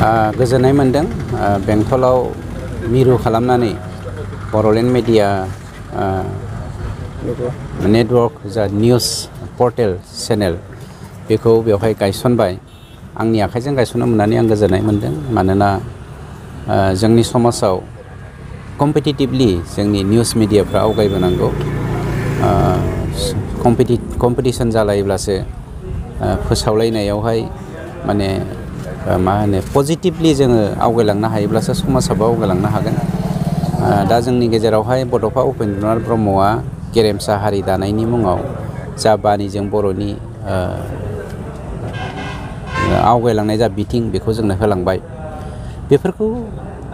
गोजोननाय मोनदों बेंटलाव मिरु खालामनानै बर'लेण्ड मिडिया नेटवर्क जा निउज पर्टेल चेनेल बेखौ बेवहाय गायसनबाय आंनि आखाइजों गायसननो मोननानै आं गोजोननाय मोनदों मानोना जोंनि समाजाव कम्पिटिटिभलि जोंनि निउज मिडियाफ्रा आवगायबोनांगौ कम्पिटिशन जालायोब्लासो फोसावलायनायावहाय माने मा होनो पजिटिभलि जोङो आवगायलांनो हायोब्लासो समाजाबो आवगायलांनो हागोन दा जोंनि गेजेरावहाय बड'फा उपेन्द्रनाथ ब्रह्मआ गेरेमसा हारि दानायनि मुङाव जा बानिजों बर'नि आवगायलांनाय जा बिथिं बेखौ जोंनो होलांबाय बेफोरखौ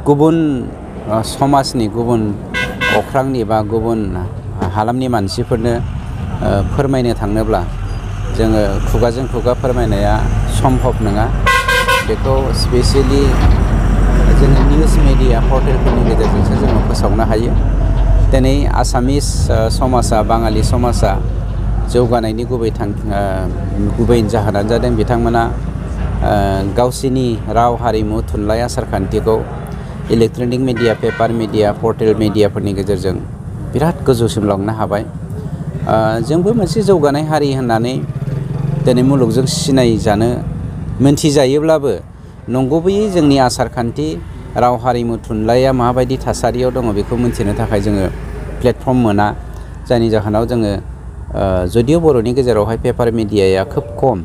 गुबुन समाजनि गुबुन अख्रांनि बा गुबुन हालामनि मानसिफोरनो फोरमायनो थाङोब्ला जोङो खुगाजों खुगा फोरमायनाया सम्भब नङा बेखौ स्पेसियेलि जोङो निउज मिडिया पर्टेलफोरनि गेजेरजोंसो जोङो फोसावनो हायो दिनै आसामिस समाजा बाङालि समाजा जौगानायनि गुबै जाहोनानो जादों बिथांमोना गावसिनि राव हारिमु थुनलाइ आसारखान्थिखौ electronic media paper media portal मिडियाफोरनि गेजेरजों बिराद गोजौसिम लांनो हाबाय जोंबो मोनसे जौगानाय हारि होननानै दिनै मुलुगजों सिनायजानो मोनथिजायोब्लाबो नंगुबैयै जोंनि आसारखान्थि राव हारिमु थुनलाइया माबायदि थासारियाव दङ बेखौ मिन्थिनो थाखाय जोङो प्लेटफर्म मोना जायनि जाहोनाव जोङो जदिव बर'नि गेजेरावहाय पेपार मिडियाया खोब खम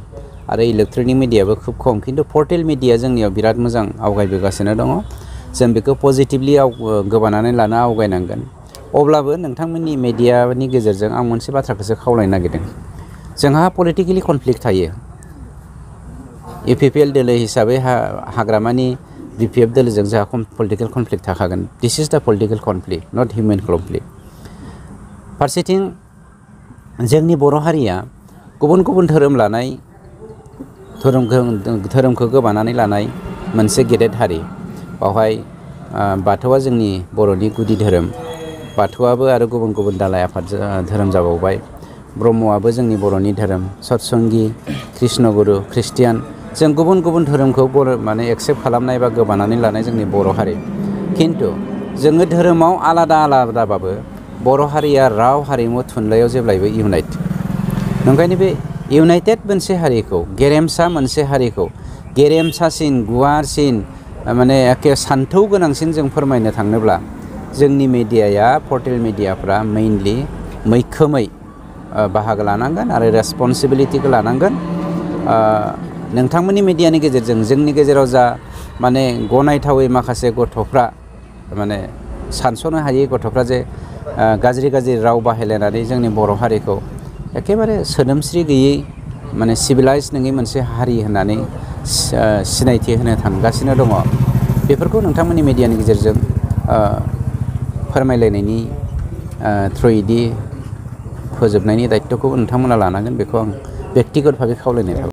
आरो इलेक्ट्रनिक मिडियाबो खोब खम खिन्थु पर्टेल मिडिया जोंनियाव बिराद मोजां आवगायबोगासिनो दङ जों बेखौ पजिटिभलि गोबानानै लानो आवगायनांगोन अब्लाबो नोंथांमोननि मिडियानि गेजेरजों आं मोनसे बाथ्राखौसो खावलायनो नागिरदों जोंहा पलिटिकेलि कनफ्लिक्ट थायो इउपिपिएल दोलो हिसाबै हाग्रामानि बिपिएफ दोलोजों जोंहा पलिटिकेल कनफ्लिक्ट थाखागोन this is the political conflict not human conflict फारसेथिं जोंनि बर' हारिया गुबुन गुबुन धोरोम लानाय धोरोमखौ गोबानानै लानाय मोनसे गेदेर हारि बावहाय बाथौआ जोंनि बर'नि गुदि धोरोम बाथौआबो आरो गुबुन गुबुन दालाय आफाद धोरोम जाबावबाय ब्रह्मआबो जोंनि बर'नि धोरोम सतसंगि कृष्णगुरु ख्रिस्टियान जों गुबुन गुबुन धोरोमखौ माने एक्सेप्ट खालामनाय बा गोबानानै लानाय जोंनि बर' हारि खिन्थु जोङो धोरोमाव आलादा आलादाबाबो बर' हारिया राव हारिमु थुनलाइयाव जेब्लायबो इउनाइट ओंखायनो बे इउनाइटेड मोनसे हारिखौ गेरेमसा मोनसे हारिखौ गेरेमसासिन गुवारसिन माने एखे सान्थौ गोनांसिन जों फोरमायनो थाङोब्ला जोंनि मिडियाया पर्टेल मिडियाफ्रा मेइनलि मैखोमै बाहागो लानांगोन आरो रेसपन्सिबिलिटिखौ लानांगोन नोंथांमोननि मिडियानि गेजेरजों जोंनि गेजेराव जा माने गनायथावै माखासे गथ'फ्रा माने सानस'नो हायै गथ'फ्रा जे गाज्रि राव बाहायलायनानै जोंनि बर' हारिखौ एखेबारे सोदोमस्रि गैयै माने सिभिलाइज नङै मोनसे हारि होननानै सिनायथि होनो थांगासिनो दङ बेफोरखौ नोंथांमोननि मिडियानि गेजेरजों फोरमायलायनायनि थ्रुयैदि फोजोबनायनि दायित्वखौ नोंथांमोना लानांगोन बेखौ आं बेक्तिगत भाबै खावलायनाय थाबाय।